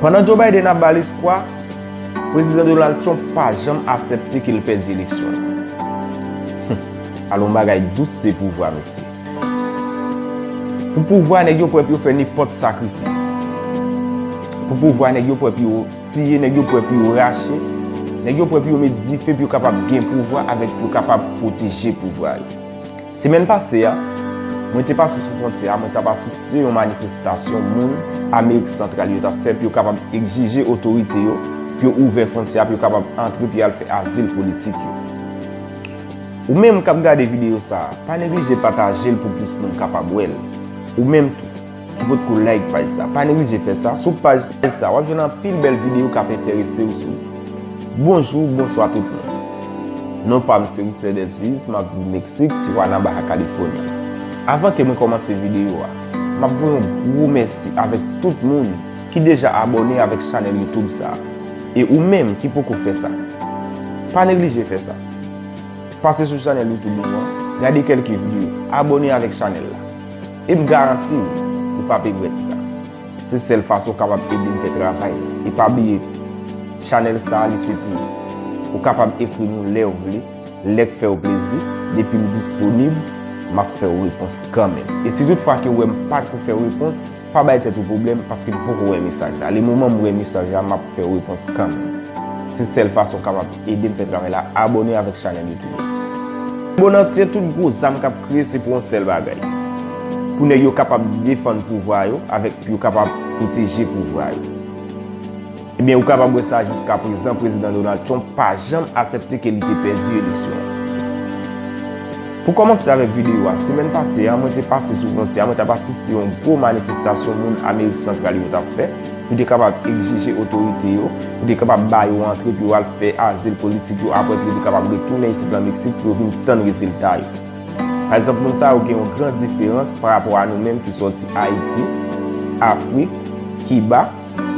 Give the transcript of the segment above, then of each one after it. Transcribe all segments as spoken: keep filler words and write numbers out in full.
Pandan Joe Biden ap bay lespwa, Prezidan Donald Trump pa janm aksepte ke l pèdi eleksyon an. Alon bagay dous se pouvwa, mesye. Pou pouvwa, nèg yo prè pou yo fè nenpòt sakrifis. Pou pouvwa, nèg yo prè pou yo tiye, nèg yo prè pou yo rache, nèg yo prè pou yo met dife pou yo kapab gen pouvwa avèk pou yo kapab pwoteje pouvwa yo. Semèn pase a, mwen te pase sou fwontyè a, mwen t ap asiste yon manifestasyon moun Amerik Santral yo t ap fè pou yo kapab egzije otorite yo pou yo ouvè fwontyè a pou yo kapab antre pou y al fè azil politik yo. Ou menm k ap gade videyo sa a, pa neglije pataje l pou plis moun kapab wè l. Ou menm tou, ki potko like paj sa, pa neglije fè sa. Sou paj sa, w ap jwenn anpil bèl videyo k ap enterese w sou li. Bonjou, bonswa tout moun. Non pa m se Risley Delcius, m ap viv Meksik, Tijuana, Baja California. Avan ke mwen kòmanse videyo a, m ap voye yon gwo mèsi avèk tout moun ki deja abòne avèk chanèl YouTube sa a. E ou menm ki poko fè sa, pa neglije fè sa. Pase sou chanèl YouTube nou an, gade kèlke videyo, abòne avèk chanèl la. E m garanti w, ou p ap regrèt sa. Se sèl fason w kapab ede m fè travay la. E pa bliye, chanèl sa a, li se pou ou. Ou kapab ekri nou lè w vle, lè k fè w plezi. Depi m disponib, m ap fè w repons kanmenm. E si toutfwa ke w wè m pa ko fè w repons, pa bay tèt ou pwoblèm, paske m poko wè mesaj la. Le moman m wè mesaj la, m ap fè w repons kanmenm. Se sèl fason w kapab ede m fè travay la, abòne avèk chanèl YouTube la. Lemonn antye, tout gwo zam k ap kreye se pou yon sèl bagay. Pou nèg yo kapab defann pouvwa yo, avèk pou yo kapab pwoteje pouvwa yo. Ebyen, ou kapab wè sa jiskaprezan, Prezidan Donald Trump pa janm aksepte ke li te pèdi eleksyon an. Pou kòmanse avèk videyo a, semèn pase a, mwen te pase sou fwontyè a, mwen t ap asiste yon gwo manifestasyon moun Amerik Santral yo t ap fè, pou te kapab egzije otorite yo, pou te kapab ba yo antre pou yo al fè azil politik yo, apre pou yo te kapab retounen isit nan Meksik pou yo vin tann rezilta yo. Pa egzanp, moun sa yo gen yon gran diferans pa rapò a nou menm ki sòti Ayiti, Afrik, Kiba,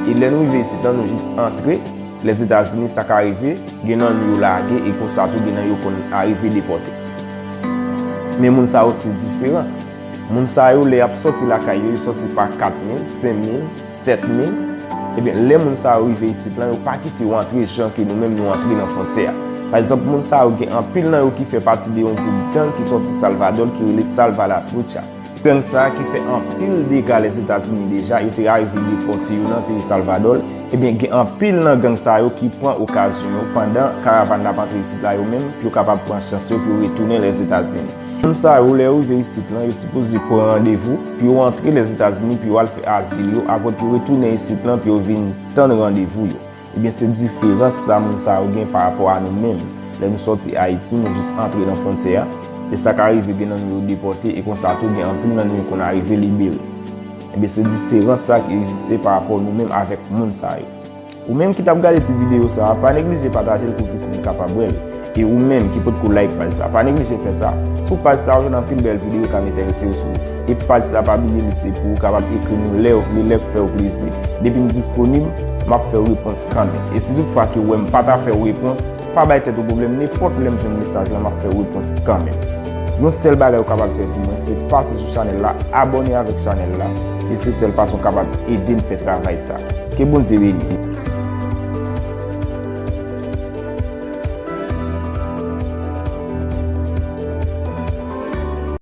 e lè nou rive isit lan, nou jis antre, Lèzetazini, sa ka rive, gen nan nou yo lage, e konsa tou gen nan yo konn arive depòte. Men moun sa yo se diferan. Moun sa yo, lè y ap sòti lakay yo, yo sòti pa kat mil, senk mil, sèt mil. Ebyen, lè moun sa yo rive isit lan, yo pa kite yo antre jan ke nou menm nou antre nan fwontyè a. Pa egzanp, moun sa yo gen anpil nan yo ki fè pati de yon gwoup gang ki sòti Salvadò ki rele Salva la Trucha. Gang sa a ki fè anpil dega Lèzetazini deja, yo te arive depòte yo nan peyi Salvadò. Ebyen, gen anpil nan gang sa yo ki pran okazyon yo pandan karavàn nan ap antre isit la yo menm, pou yo kapab pran chans yo pou yo retounen Lèzetazini. Moun sa yo, lè yo rive isit lan, yo sipoze pran randevou pou yo antre Lèzetazini, pou yo al fè azil yo, apre pou yo retounen isit lan, pou yo vin tann randevou yo. Ebyen, se diferans sa moun sa yo gen pa rapò a nou menm. Lè nou sòti Ayiti, nou jis antre nan fwontyè a, e sa ka rive gen nan nou yo depòte, e konsa tou gen anpil nan nou yo konn arive libere. Ebyen, se diferans sa ki egziste pa rapò nou menm avèk moun sa yo. Ou menm ki t ap gade ti videyo sa a, pa neglije pataje l pou plis moun kapab wè l. E ou menm ki potko like paj sa, pa neglije fè sa. Sou paj sa, w jwenn anpil bèl videyo k ap enterese w sou li. E paj sa, pa bliye li se pou ou kapab ekri nou lè w vle, lè k fè w plezi. Depi m disponib, m ap fè w repons kanmenm. E si toutfwa ke w wè m pa ta fè w repons, pa bay tèt ou pwoblèm, nenpòt lè m jwenn mesaj la, m ap fè w repons kanmenm. Yon sèl bagay ou kapab fè pou mwen, se pase sou chanèl la, abòne avèk chanèl la, e se sèl fason w kapab ede m fè travay sa. Ke Bondye beni.